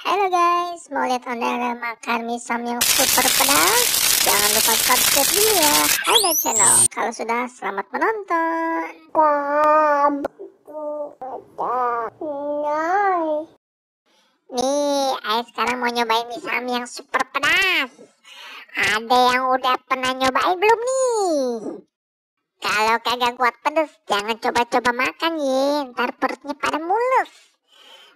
Halo guys, mau lihat ondel makan mie Sam yang super pedas? Jangan lupa subscribe dulu ya, ada channel. Kalau sudah, selamat menonton. Nih, Ais sekarang mau nyobain mie Sam yang super pedas. Ada yang udah pernah nyobain belum nih? Kalau kagak kuat pedas, jangan coba-coba makan ya, ntar perutnya pada mulus.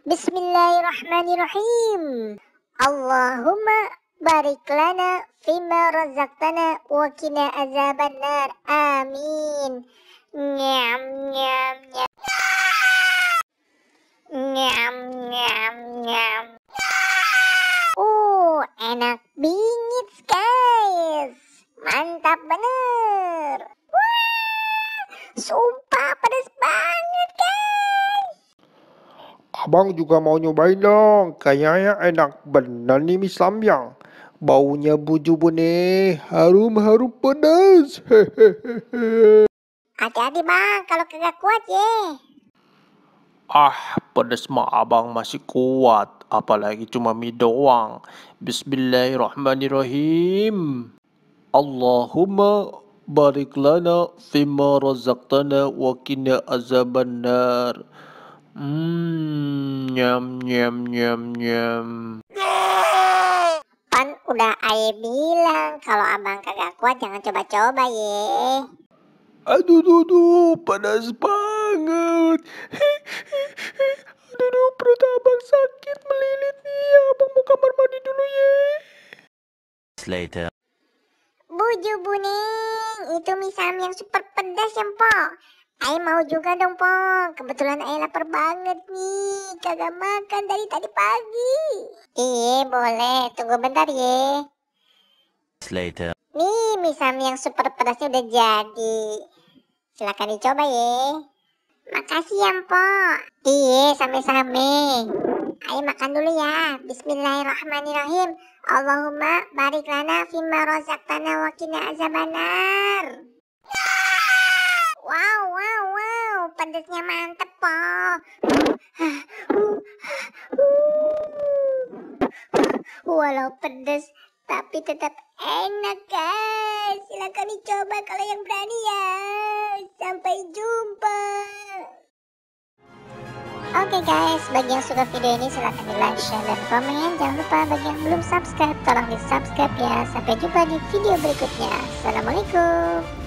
Bismillahirrahmanirrahim. Allahumma barik lana fima razaqtana wa qina azabannar. Amin. Nyam nyam nyam. Nyam nyam nyam. Enak bingit guys. Mantap bener. Wah, sumpah pedas banget guys. Abang juga mau nyobain dong, kayaknya enak bener nih mie Samyang. Baunya buju nih, harum-harum pedas. Hati-hati bang, kalau kagak kuat ye. Pedas mah abang masih kuat, apalagi cuma mie doang. Bismillahirrahmanirrahim. Allahumma barik lana fima razaqtana wa qina azabannar. Nyam nyam nyam nyam. Pan udah Aye bilang kalau abang kagak kuat jangan coba-coba ye. Aduh, panas banget. Aduh, perut abang sakit melilit nih. Abang mau kamar mandi dulu ya. Later. Buju buning, itu mie Sam yang super pedas ya po. Aye mau juga dong po. Kebetulan Aye lapar banget nih, kagak makan dari tadi pagi. Iya boleh, tunggu bentar ye. Later. Nih mie Sam yang super pedasnya udah jadi. Silakan dicoba ye. Makasih ya po. Iya same-same. Ayo makan dulu ya. Bismillahirrahmanirrahim. Allahumma barik lana fima razaqtana wa qina azabannar. Wow, pedasnya mantep po. Walau pedas tapi tetap enak guys. Silakan dicoba kalau yang berani ya. Sampai jumpa. Oke guys, bagi yang suka video ini silahkan di like, share, dan komen. Jangan lupa bagi yang belum subscribe, tolong di subscribe ya. Sampai jumpa di video berikutnya. Assalamualaikum.